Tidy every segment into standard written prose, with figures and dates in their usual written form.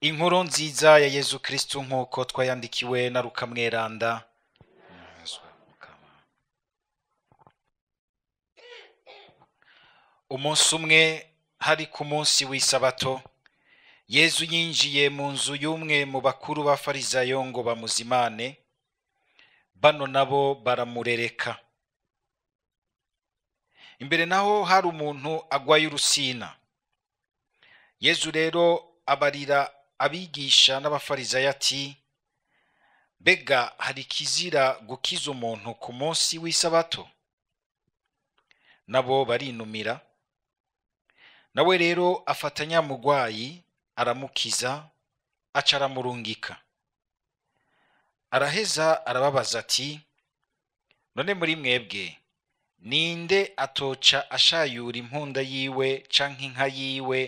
Inkuru nziza ya Yezu Kristu nk'uko twayandikiwe na Luka Mweranda. Umunsi umwe hari ku munsi w'isabato, Yezu yinjiye mu nzu y'umwe mu bakuru ba Farizayo ngo bamuzimane, bano nabo baramurereka. Imbere naho hari umuntu agwaye urusina. Yezu rero abarira abigisha n'abafarizayo ati: mbega hari kizira gukiza umuntu ku munsi w'isabato? Nabo barinumira. Nawe rero afata nyamugwayi aramukiza, aca aramurungika. Araheza arababaza ati: none muri mwebwe ninde atoca ashayura impunda yiwe canke inka yiwe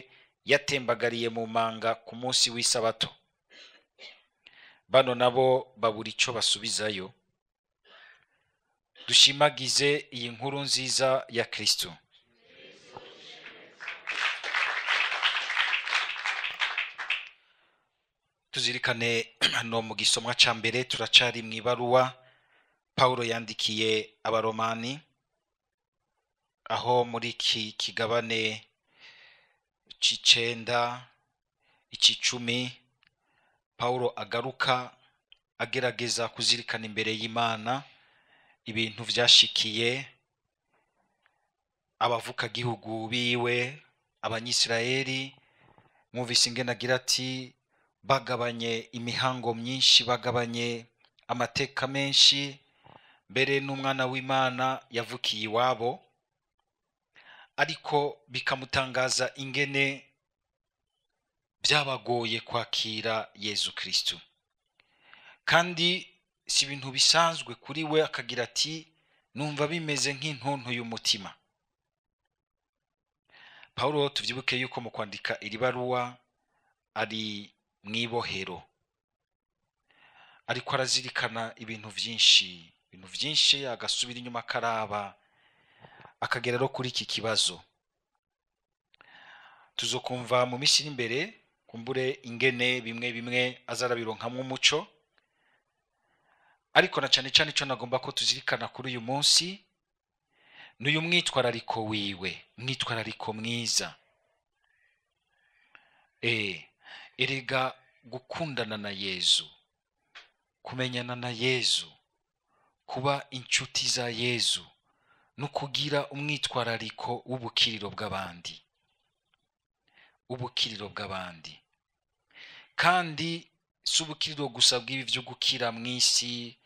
yatembagariye mu manga ku munsi w'isabato? Bano nabo babura ico basubizayo. Dushimagize iyi nkuru nziza ya Kristo. Tuzirikane hano mu gisomwa ca mbere, turacari mw'ibaruwa Paulo yandikiye abaromani, aho muri iki kigabane c'icenda ic'icumi Paulo agaruka agerageza kuzirikana imbere y'Imana ibintu vyashikiye abavukagihugu biwe abanyisirayeli. Mwumvise ingene agira ati bagabanye imihango myinshi, bagabanye amateka menshi, mbere n'umwana w'Imana yavukiye iwabo, ariko bikamutangaza ingene byabagoye kwakira Yezu Kristu. Kandi si ibintu bisanzwe kuri we, akagira ati numva bimeze nk'intuntu y'umutima. Paulo tuvyibuke yuko mu kwandika iri baruwa ari mwibohero, ariko arazirikana ibintu vyinshi, ibintu vyinshi, agasubira inyuma akaraba, akagera no kuri iki kibazo. Tuzokumva mu minsi iri imbere kumbure ingene bimwe bimwe azarabironkamwo umuco, ariko na cane cane ico nagomba ko tuzirikana kuri uyu munsi n'uyu mwitwarariko wiwe, mwitwarariko mwiza. Erega gukundana na Yezu, kumenyana na Yezu, kuba inshuti za Yezu, no kugira umwitwarariko w'ubukiriro bw'abandi, ubukiriro bw'abandi. Kandi si ubukiriro gusa bw'ibi vyo gukira mw'isi,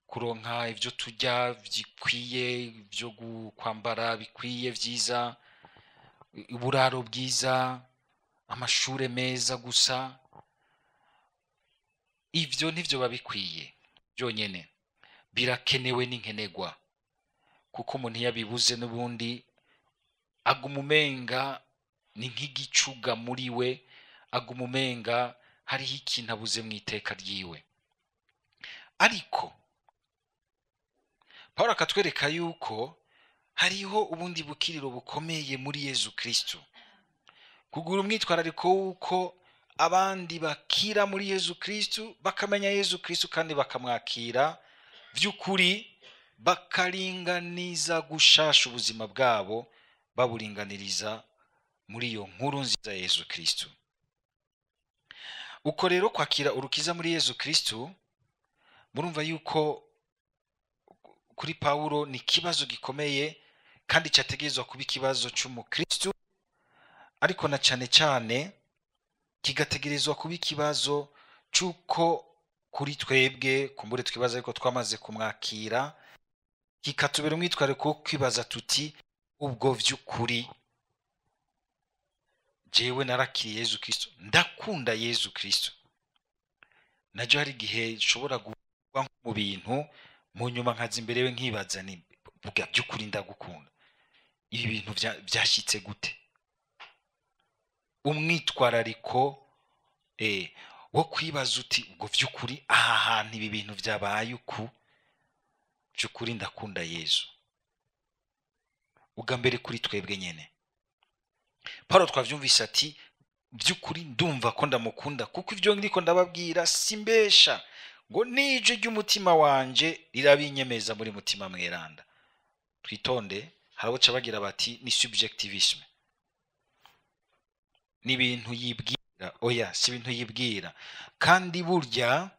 kuronka ivyo turya bikwiye, ivyo kwambara bikwiye vyiza, uburaro bwiza, amashure meza gusa, ivyo ntivyo babikwiye byonyene, birakenewe n'inkenegwa, kuko umuntu yabibuze n'ubundi aguma umenga ni nk'igicuga muri we, aguma umenga hariho ikintu abuze mu iteka ryiwe. Ariko Paulo akatwereka yuko hariho ubundi bukiriro bukomeye muri Yezu Kristo, kugura umwitwarariko wuko abandi bakira muri Yezu Kristo, bakamenya Yezu Kristo kandi bakamwakira vy'ukuri, bakaringaniza gushasha ubuzima bwabo, baburinganiriza muri iyo nkuru nziza ya Yezu Kristo. Uko rero kwakira urukiza muri Yezu Kristo, murumva yuko kuri Paulo ni ikibazo gikomeye kandi cyategerezwa kuba ikibazo c'umukristo, ariko na cane cane kigategerezwa kuba ikibazo c'uko kuri twebwe kumbure twibaza yuko twamaze kumwakira, kikatubera umwitwarariko wo kwibaza tuti ubwo vy'ukuri jewe narakiriye Yezu Kristo, ndakunda Yezu Kristo. Najo hari igihe nshobora kugwa mu bintu mu nyuma nkaza imbere we nkibaza ni buga by'ukuri ndagukunda, ibi bintu vyashitse gute? Umwitwarariko wo kwibaza uti ubwo vy'ukuri aha hantu ibi bintu vyabaye uku, by'ukuri ndakunda Yezu. Ubwa mbere kuri twebwe nyene Paulo twavyumvise ati By'ukuri ndumva ko ndamukunda, kuko ibyo ndiko ndababwira simbesha, ngo n'ijwi ry'umutima wanje rirabinyemeza muri mutima mweranda. Twitonde, hari abo bagira bati ni subjectivisme, ni ibintu yibwira. Oya, si ibintu yibwira. Kandi burya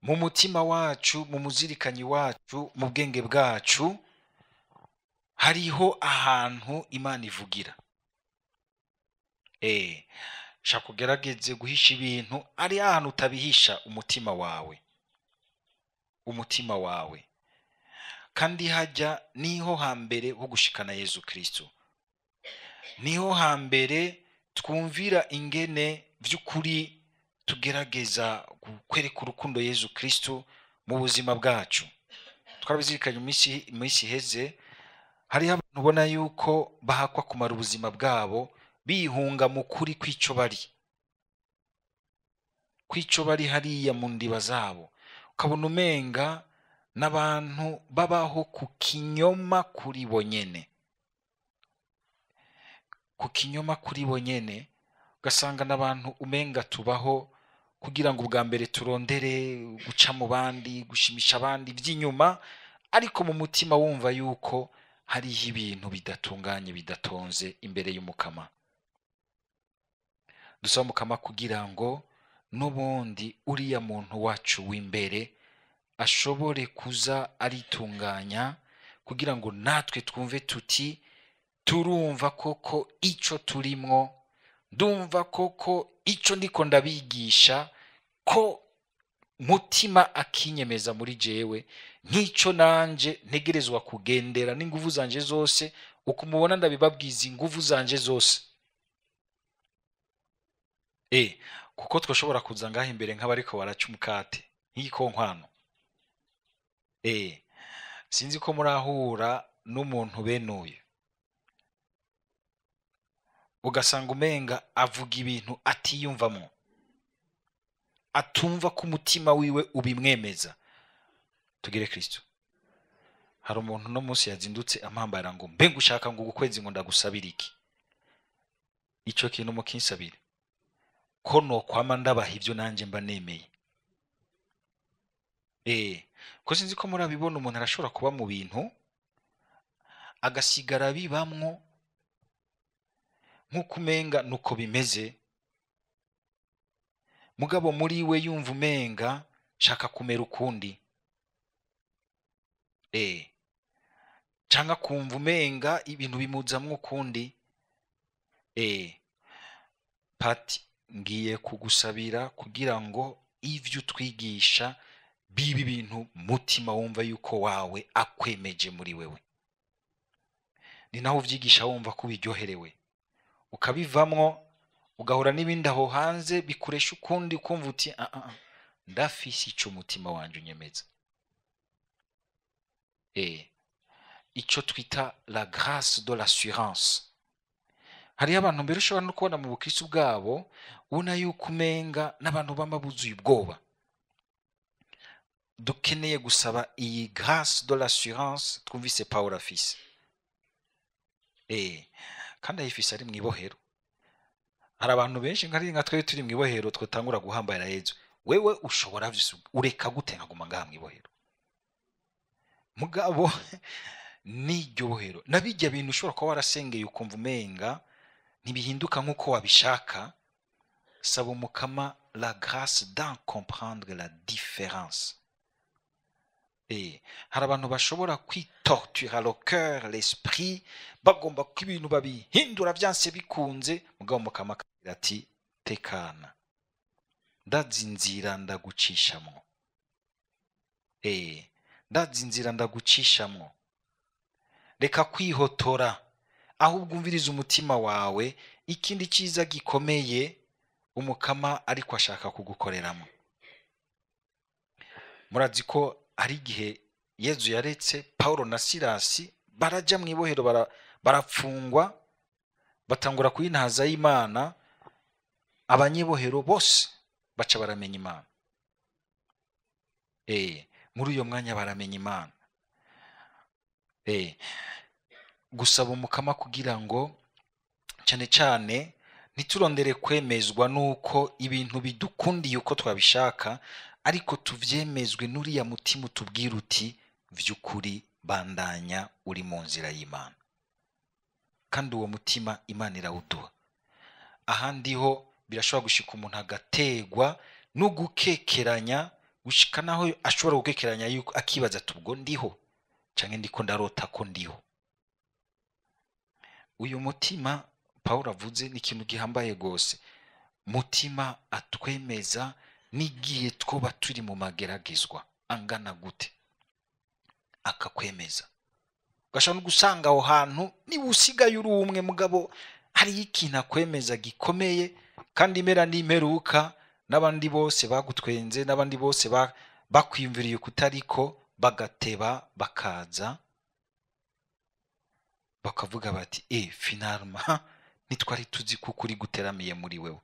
mu mutima wacu, mu muzirikanyi wacu, mu bwenge bwacu, hariho ahantu Imana ivugira. Shaka ugerageze guhisha ibintu, ari ahantu utabihisha umutima wawe, umutima wawe. Kandi hajya niho hambere ho gushikana Yezu Kristo, niho hambere twumvira ingene vy'ukuri tugerageza kwereka urukundo Yezu Kristo mu buzima bwacu. Twarabizirikanye mu minsi iheze, hariho abantu ubona yuko bahakwa kumara ubuzima bwabo bihunga mu kuri kw'ico bari, kw'ico bari hariya mu ndiba zabo, ukabona umenga n'abantu babaho ku kinyoma kuri bo nyene, ku kinyoma kuri bo nyene, ugasanga n'abantu umenga tubaho kugira ngo ubwa mbere turondere guca mu bandi, gushimisha abandi by'inyuma, ariko mu mutima wumva yuko hariho ibintu bidatunganye, bidatonze imbere y'Umukama. Dusaba Umukama kugira ngo n'ubundi uriya muntu wacu w'imbere ashobore kuza aritunganya, kugira ngo natwe twumve tuti turumva koko ico turimwo, ndumva koko ico ndiko ndabigisha, ko mutima akinyemeza muri jewe, nk'ico nanje ntegerezwa kugendera n'inguvu zanje zose. Uko mubona ndabibabwiza inguvu zanje zose, kuko twashobora kuza ngaha imbere nk'abariko baraca umukate nk'igikonkwano. Sinzi ko murahura n'umuntu benuye, ugasanga umenga avuga ibintu atiyumvamo, atumva ko umutima wiwe ubimwemeza. Tugire Kristo. Hari umuntu no munsi yazindutse ampambara ngo mbe ngushaka ngo ukwezi ngo ndagusabira iki? Ico kintu mukinsabire, ko no kwama ndabaha ivyo nanje mba nemeye. Ko sinzi ko murabibona, umuntu arashobora kuba mu bintu agasigara bibamwo nk'uko umenga nuko bimeze, mugabo muri we yumva umenga shaka kumera ukundi, canka kumva umenga ibintu bimuzamwo ukundi. Pati, ngiye kugusabira kugira ngo ivyo utwigisha bibi bintu mutima wumva yuko wawe akwemeje muri wewe. Ni naho uvyigisha wumva ko ubiryoherewe, ukabivamwo ugahura n'ibindi aho hanze bikuresha ukundi, ukumva uti ndafise ico umutima wanje unyemeza. Ico twita la grâce de l'assurance. Hariho abantu mbere ushobora no kubona mu bukristo bwabo ubona yuko umenga n'abantu bama buzuye ubwoba. Dukeneye gusaba iyi grâce de l'assurance twumvise Paulo afise. Kandi ayifise ari mw'ibohero. Hari abantu benshi nka twebwe turi mw'ibohero twotangura guhambarira Yezu. Wewe ushobora vyose, ureka gute nkaguma ngaha mw'ibohero? Mugabo n'iryo bohero nabijya bintu ushobora kuba warasengeye ukumva umenga ntibihinduka nk'uko wabishaka. Saba Umukama la grâce d'en comprendre la différence. Hari abantu bashobora kwitortura le cœur, l'esprit, bagomba ko ibintu babihindura vyanse bikunze, mugabo Umukama akagira ati tekana, ndazi inzira ndagucishamwo. Ndazi inzira ndagucishamwo. Reka kwihotora, ahubwo umviriza umutima wawe. Ikindi cyiza gikomeye Umukama ariko ashaka kugukoreramo. Murazi ko hari igihe Yezu yaretse Paulo na Silasi baraja mw'ibohero, barapfungwa, batangura kuyintaza y'Imana, abanyebohero bose baca baramenya Imana. Muri uyo mwanya baramenya Imana. Gusaba Umukama kugira ngo cyane cyane Ntiturondere kwemezwa nuko ibintu bidukundiye uko twabishaka, ariko tuvyemezwe n'uriya mutima utubwira uti vy'ukuri bandanya uri mu nzira y'Imana. Kandi uwo mutima Imana irawuduha. Ahandi ho birashobora gushika umuntu agategwa no gukekeranya, gushika naho ashobora gukekeranya yuko akibaza ati ubwo ndiho canke ndiko ndarota ko ndiho. Uyu mutima Pawulo avuze ni ikintu gihambaye gose. Mutima atwemeza n'igihe twoba turi mu mageragezwa angana gute, akakwemeza. Ugashobora no gusanga aho hantu niba usigaye uri umwe, mugabo hariyo ikintu akwemeza gikomeye, kandi impera n'imperuka n'abandi bose bagutwenze, n'abandi bose bakwiyumviriye kutariko, bagateba bakaza bakavuga bati finalement ntitwari tuzi ko ukuri guteramiye muri wewe,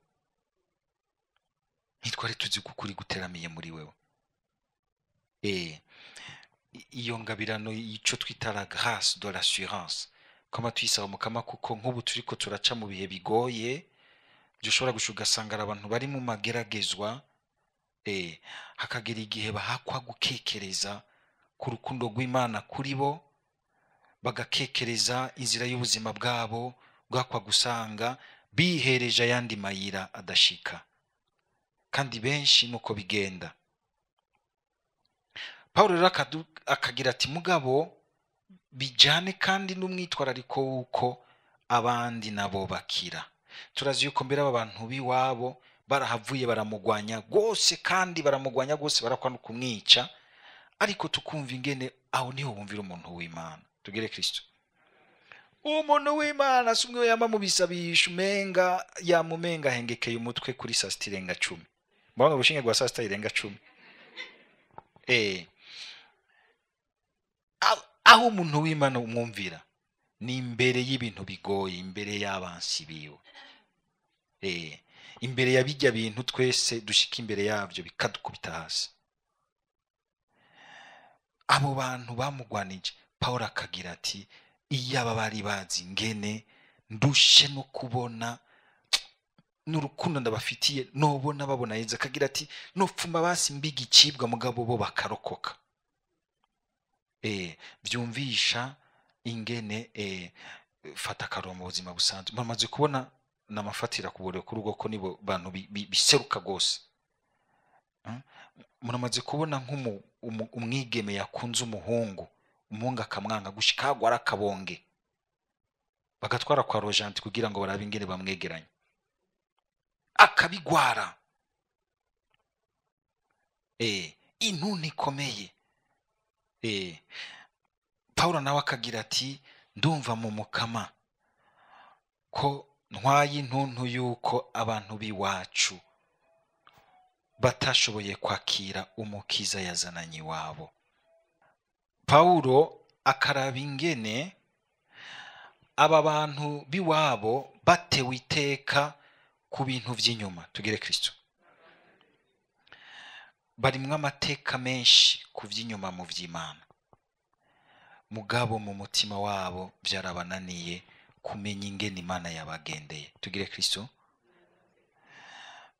ntitwari tuzi ko ukuri guteramiye muri wewe. Iyo ngabirano ico twita la grâce de l'assurance, kama tuyisaba mukama, kuko nk'ubu turiko turaca mu bihe bigoye, dushobora gushuka ugasanga abantu bari mu mageragezwa, hakagera igihe bahakwa gukekereza ku rukundo rw'Imana kuri bo, bagakekereza inzira y'ubuzima bwabo, bwakwa gusanga bihereje ayandi mayira adashika. Kandi benshi nuko bigenda. Paulo rero akagira ati mugabo bijane kandi n'umwitwarariko w'uko abandi nabo bakira. Turazi yuko mbere aba bantu b'iwabo barahavuye baramugwanya gose, kandi baramugwanya gose barakwa no kumwica, ariko tukumva ingene aho niho bumvira umuntu w'Imana. Tugere Kristo. Umuntu w'Imana si umwe yama mu bisabisho, umenga yamumenga ahengekeye umutwe kuri saa sita irenga 10. Murabona urushinge rwa saa sita irenga 10. Aho umuntu w'Imana umwumvira ni imbere y'ibintu bigoye, imbere y'abansi biwe, imbere ya bijya bintu twese dushika imbere yabyo bikadukubita hasi. Abo bantu bamugwanije, Paulo akagira ati iyaba bari bazi ngene ndushe no kubona n'urukundo ndabafitiye, nobona babona Yezu. Akagira ati nopfuma basi mbiga icibwa mugabo bo bakarokoka. Byumvisha ingene fata akarongo mu buzima busanzwe. Bamaze kubona namafatira ku buryo kuri ubwo ko nibo bantu biseruka gose. Muramaze kubona umwigeme yakunze umuhungu, umuhungu akamwanga gushika agwa arakabonge, bagatwara kwa Rojanti kugira ngo barabe ingene bamwegeranye, akabigwara. Intuntu ikomeye. Paulo nawe akagira ati ndumva mu mukama ko ntwaye intuntu yuko abantu b'iwacu batashoboye kwakira umukiza yazananye iwabo. Paulo akaraba ingene aba bantu b'iwabo batewe iteka ku bintu vy'inyuma. Tugere Kristo. Barimwo amateka menshi ku vy'inyuma mu vy'Imana, mugabo mu mutima wabo byarabananiye kumenya ingene Imana yabagendeye. Tugire Kristo.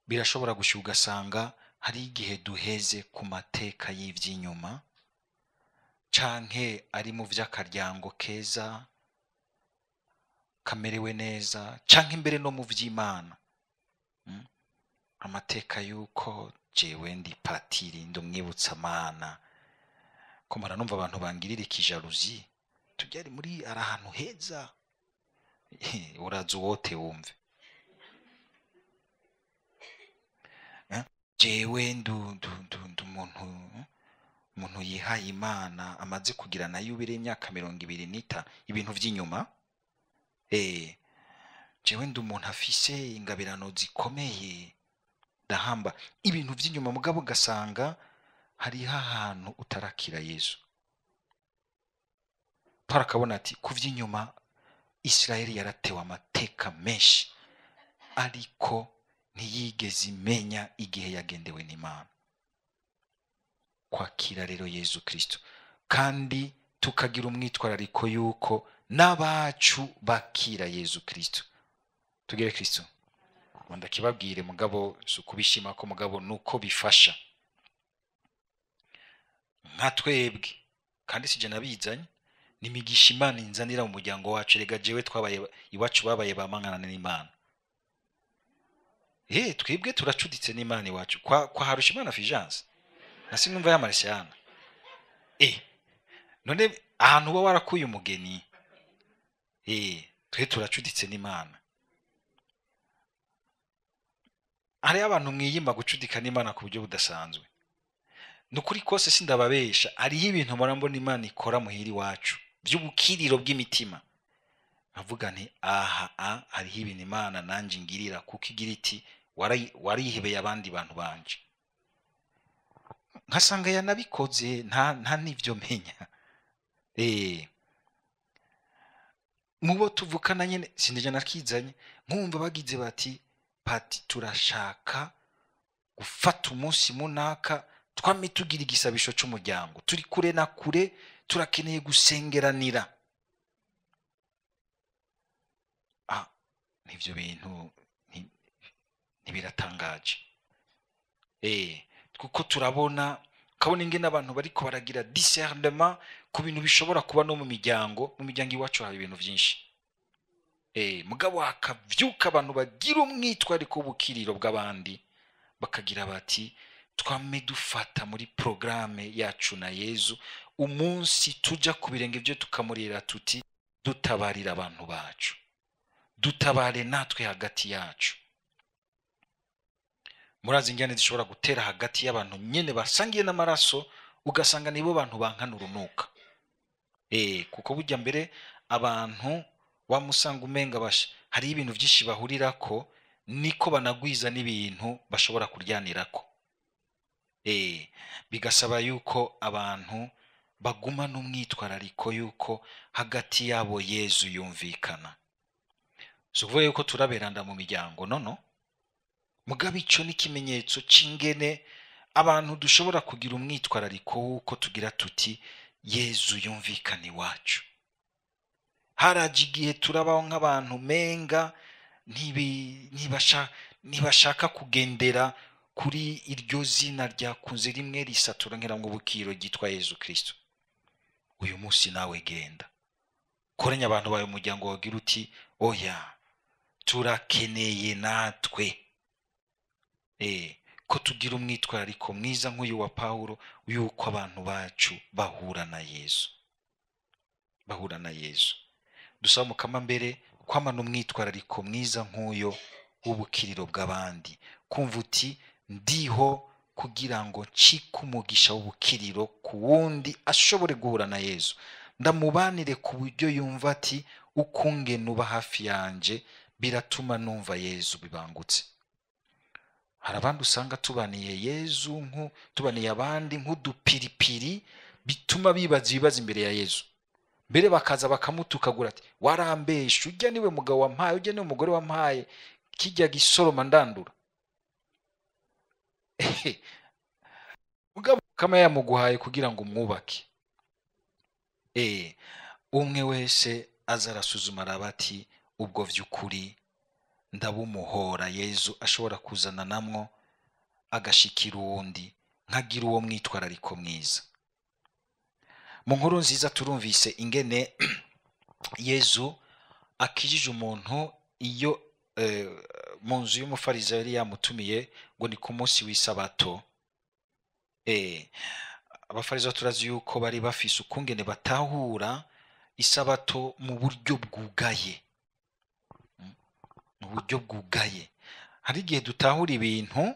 Birashobora gushyuka ugasanga hari igihe duheze ku mateka y'ivy'inyuma, canke ari mu vy'akaryango keza kamerewe neza, canke imbere no mu vy'Imana. Amateka yuko jewe ndi patiri ndumwibutsa Mana, ko mpora numva abantu bangirira ikijaruzi, tujyari muri ari ahantu heza, uraza uwote wumve. Jewe ndu umuntu yihaye Imana amaze kugira na yubire imyaka 25, ibintu vy'inyuma. Jewe ndu umuntu afise ingabirano zikomeye, ndahamba ibintu vy'inyuma, mugabo ugasanga hariho ahantu utarakira Yesu. Paulo akabona ati ku vy'inyuma Israeli yaratewe amateka menshi, ariko ntiyigeze imenya igihe yagendewe n'Imana. Kwakira rero Yesu Kristo, kandi tukagira umwitwarariko yuko n'abacu bakira Yesu Kristo. Tugere Kristo. Ngo ndakibabwire mugabo si ukubishima ko mugabo nuko bifasha nka twebwe, kandi sije nabizanye, ni imigisha Imana inzanira mu muryango wacu. Rega jewe twabaye iwacu babaye bamangana n'Imana. Twebwe turacuditse n'Imana iwacu kwa harusha Imana Fulgence na sinumva ya Marciana. None ahantu uba warakuye umugeni, twe turacuditse n'Imana. Hariho abantu mwiyima gucudika n'Imana ku buryo budasanzwe. Nukuri kose sindababesha, hariho ibintu mpora mbona Imana ikora muhira iwacu by'ubukiriro bw'imitima, nkavuga nti aha hariho ibintu Imana nanje ingirira, kuko igira iti warihebeye abandi bantu banje, nkasanga yanabikoze nta n'ivyo menya. Mubo tuvukana nyene sinije nakizanye, nkumva bagize bati pati turashaka gufata umunsi munaka twame tugira igisabisho c'umuryango, turi kure na kure, turakeneye gusengeranira. Nivyo bintu ntibiratangaje. Kuko turabona ukabona ingene abantu bariko baragira discernement ku bintu bishobora kuba no mu miryango. Mu miryango iwacu hari ibintu vyinshi. Mugabo hakavyuka abantu bagira umwitwariko w'ubukiriro bw'abandi, bakagira bati twame dufata muri programme yacu na Yezu umunsi tuja ku birenge byo tukamurira tuti dutabarira abantu bacu, dutabare natwe hagati yacu. Murazi ingene zishobora gutera hagati y'abantu nyene basangiye n'amaraso, ugasanga nibo bantu bankana urunuka. Kuko burya mbere abantu wamusanga umenga basha hari ibintu byinshi bahurirako, niko banagwiza n'ibintu bashobora kuryanirako. Bigasaba yuko abantu baguma n'umwitwarariko yuko hagati yabo Yezu yumvikana. Si ukuvuga yuko turaberanda mu miryango, no. Mugabo ico ni ikimenyetso c'ingene abantu dushobora kugira umwitwarariko w'uko tugira tuti Yezu yumvikana iwacu. Haraje igihe turabaho nk'abantu menga ntibashaka kugendera kuri iryo zina ryakunze rimwe risatura ngira ngo ubukiro ryitwa Yezu Kristo. Uyu munsi nawe genda koranya abantu bawe umuryango wagira uti oya turakeneye natwe ko tugira umwitwarariko mwiza nk'uyu wa Paulo, yuko abantu bacu bahura na Yezu, bahura na Yezu. Dusaba Mukama mbere kwamana umwitwarariko mwiza nk'uyo w'ubukiriro bw'abandi, kumva uti ndiho kugira ngo ncike umugisha w'ubukiriro ku wundi ashobore guhura na Yezu, ndamubanire ku buryo yumva ati ukungene uba hafi yanje biratuma numva Yezu bibangutse. Hari abandi usanga tubaniye Yezu tubaniye abandi nk'udupiripiri, bituma bibaza ibibazo imbere ya Yezu, mbere bakaza bakamutukagura ati warambesha, ujya niwe mugabo wampaye, ujya niwe mugore wampaye, kijya gisoroma ndandura. Mugabo kama yamuguhaye kugira ngo umwubake. Umwe wese aza arasuzuma araba ati ubwo vy'ukuri ndabumuhora Yezu ashobora kuzana namwo agashikira uwundi, nkagira uwo mwitwarariko mwiza. Mu nkuru nziza turumvise ingene Yezu akijije umuntu iyo mu nzu y'umufarisayo yari yamutumiye ngo ni ku munsi w'isabato. Abafarisayo turazi yuko bari bafise ukungene batahura isabato mu buryo bwugaye. Mu buryo bwugaye. Hari igihe dutahura ibintu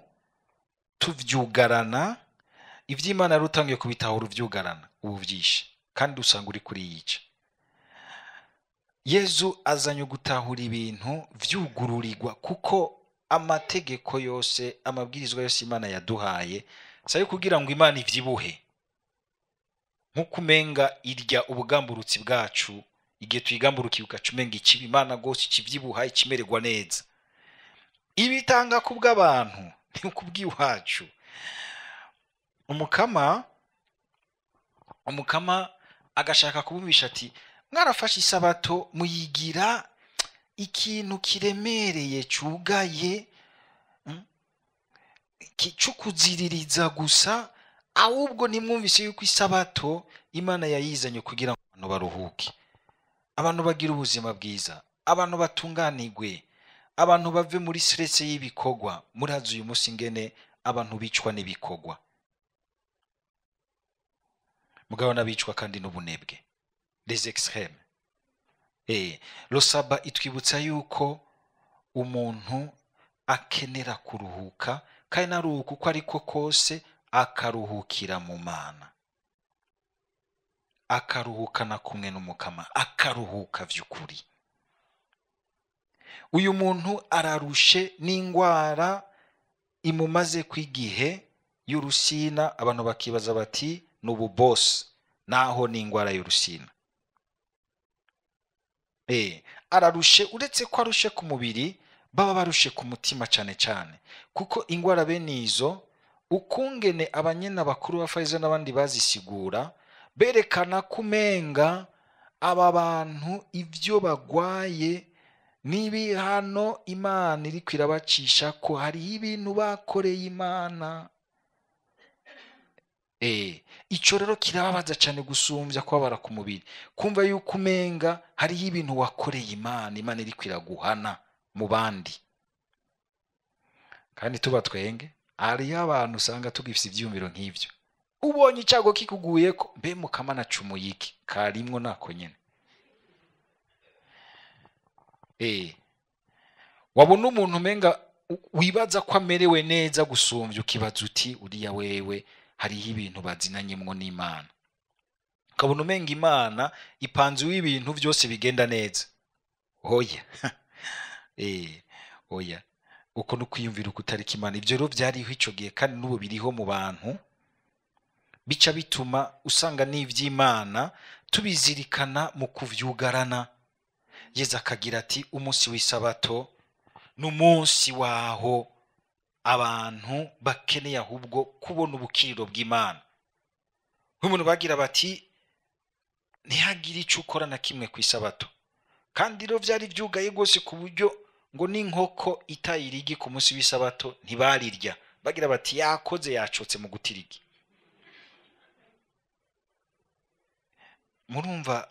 tuvyugarana, ivy'Imana yari utangiye kubitahura uvyugarana, ubu vyishe kandi usanga uri kuriyica. Yezu azanye gutahura ibintu vyugururirwa, kuko amategeko yose, amabwirizwa yose Imana yaduhaye sayo kugira ngo Imana ivyibuhe, nkuko umenga irya ubugamburutsi bwacu, igihe tuyigamburukiye ugaca umenga ikibi Imana gose ikivyibuha ikimererwa neza. Ibitanga kubw'abantu ni kubw'iwacu. Umukama agashaka kubumvisha ati mwarafashe isabato muyigira ikintu kiremereye cugaye, cyo kuziririza gusa, ahubwo ntimwumvise yuko isabato Imana yayizanye kugira ngo abantu baruhuke, abantu bagire ubuzima bwiza, abantu batunganirwe, abantu bave muri stress y'ibikorwa. Murazi uyu munsi ingene abantu bicwa n'ibikorwa, mugabo n'abicwa kandi n'ubunebwe, les extrêmes. Le sabbat itwibutsa yuko umuntu akenera kuruhuka, kandi naruhuka uko ariko kose akaruhukira mu Mana, akaruhuka na kumwe n'Umukama, akaruhuka vy'ukuri. Uyu muntu ararushe n'ingwara imumaze kw'igihe y'urusina, abantu bakibaza bati ni ububosi, naho ni ingwara y'urusina. Ararushe, uretse ko arushe ku mubiri, baba barushe ku mutima cyane cyane, kuko ingwara bene izo, ukungene abanyena bakuru ba Farizo n'abandi bazisigura, berekana ko umenga aba bantu ibyo bagwaye n'ibihano Imana iriko irabacisha, ko hariho ibintu bakoreye Imana. Ico rero kirababaza cyane gusumbya kubabara ku mubiri, kumva yuko umenga hariho ibintu wakoreye Imana, Imana iriko iraguhana mu bandi. Kandi tuba twenge, hariho abantu usanga tugifise ivyiyumviro nk'ivyo. Ubonye icago kikuguyeko, mbe Mukama nacumuye iki? Karimwo nako nyene. Wabona umuntu umenga wibaza ko amerewe neza gusumvya, ukibaza uti uriya wewe hariho ibintu bazinanyemwo n'Imana. Ukabona umenga Imana ipanze ibintu vyose bigenda neza. Oya. Oya. Uko no kwiyumvira ukutarika Imana. Ivyo rero vyariho ico gihe kandi n'ubu biriho mu bantu, bica bituma usanga n'ivy'Imana tubizirikana mu kuvyugarana. Yezu akagira ati umunsi w'isabato ni umunsi waho abantu bakeneye ahubwo kubona ubukiriro bw'Imana. Nk'umuntu bagira bati ntihagire ico ukora na kimwe kw'isabato, kandi rero vyari vyugaye rwose ku buryo ngo n'inkoko itayirigi ku munsi w'isabato ntibarirya, bagira bati yakoze yacotse mu gutirigi. Murumva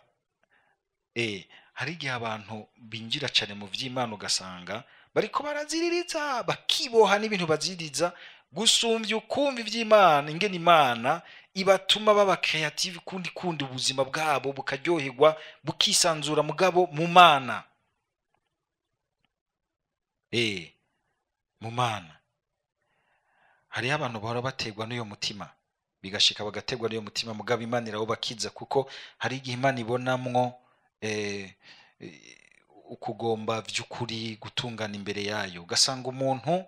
hari igihe abantu binjira cyane mu vy'Imana ugasanga bariko baraziririza, bakiboha n'ibintu baziririza gusumbya ukumva ivy'Imana, ingene Imana ibatuma baba creative kundi kundi, ubuzima bwabo bukaryoherwa bukisanzura mugabo mu Mana. Mu Mana hariho abantu bahora bategwa n'uyo mutima, bigashika bagategwa n'uyo mutima, mugabo Imana irabakiza, kuko hari igihe Imana ibonamwo ukugomba vy'ukuri gutungana imbere yayo, ugasanga umuntu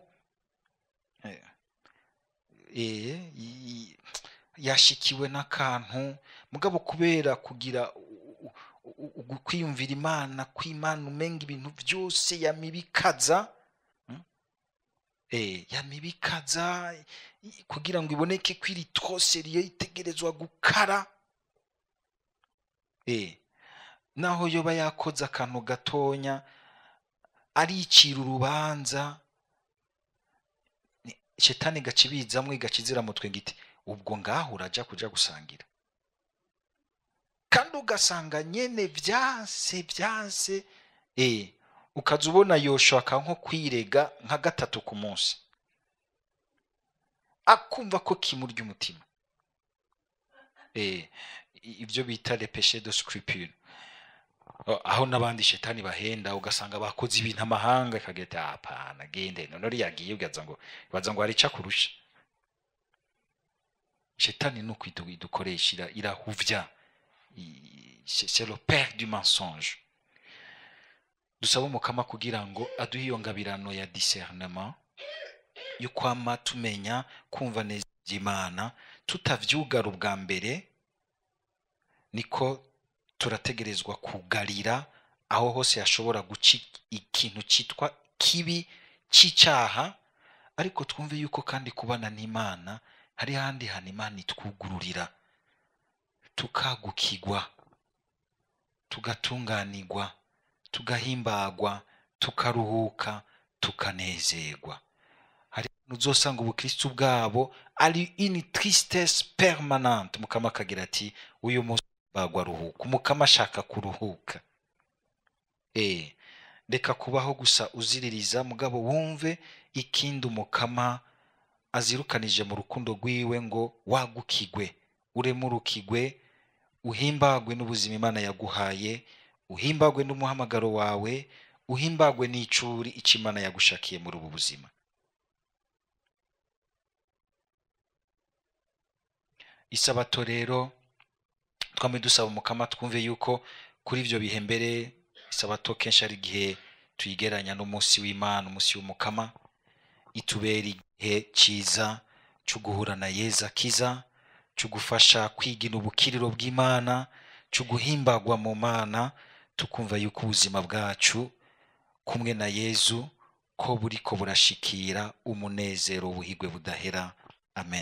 yashikiwe n'akantu, mugabo kubera kugira kwiyumvira Imana, kw'Imana umenga ibintu vyose yamibikaza, yamibikaza kugira ngo iboneke ko iri twose itegerezwa gukara. Naho yoba yakoze akantu gatonya aricira urubanza, shetani gacibizamwe gacizira mutwe ngiti ubwo ngaho uraja kuja gusangira, kandi ugasanga nyene vyanse ukaza ubona yoshaka nko kwirega nka gatatu ku munsi, akumva ko kimurya umutima. Ibyo bita le péché de scrupule, aho n'abandi shetani bahenda, ugasanga bakoze ibintu amahanga ikageta apana gende none uri yagiye ugaza ngo baza ngo hari kurusha. Shetani nuko idukoresha irahuvya, c'est le père du mensonge. Dusaba Umukama kugira ngo aduhe iyo ngabirano ya discernement, yo kwama tumenya kumva neza iby'Imana tutavyugara ubwa mbere, niko turategerezwa kugarira aho hose hashobora guca ikintu cyitwa kibi cy'icyaha, ariko twumve yuko kandi kubana n'Imana hari handi hantu Imana itwugururira tukagukigwa, tugatunganirwa, tugahimbagwa, tukaruhuka, tukanezerwa. Hari Nuzosanga ubukristu bwabo ari une tristesse permanente. Mukama akagira ati uyu munsi bagwa ruhuka. Umukama ashaka kuruhuka. Reka kubaho gusa uziririza, mugabo wumve ikindi umukama azirukanije mu rukundo rwiwe ngo wagukigwe, uremurukigwe, uhimbagwe n'ubuzima Imana yaguhaye, uhimbagwe n'umuhamagaro wawe, uhimbagwe n'icuri icyo Imana yagushakiye muri ubu buzima. Isabato rero twame dusaba umukama twumve yuko kuri ivyo bihe mbere isabato kenshi ari igihe tuyigeranya n'umunsi w'Imana, umunsi w'umukama, itubera igihe ciza cyo guhura na Yezu akiza, cyo gufasha kwigina ubukiriro bw'Imana, cyo guhimbagwa mu Mana, tukumva yuko ubuzima bwacu kumwe na Yezu ko buriko burashikira umunezero ubuhigwe budahera. Amen.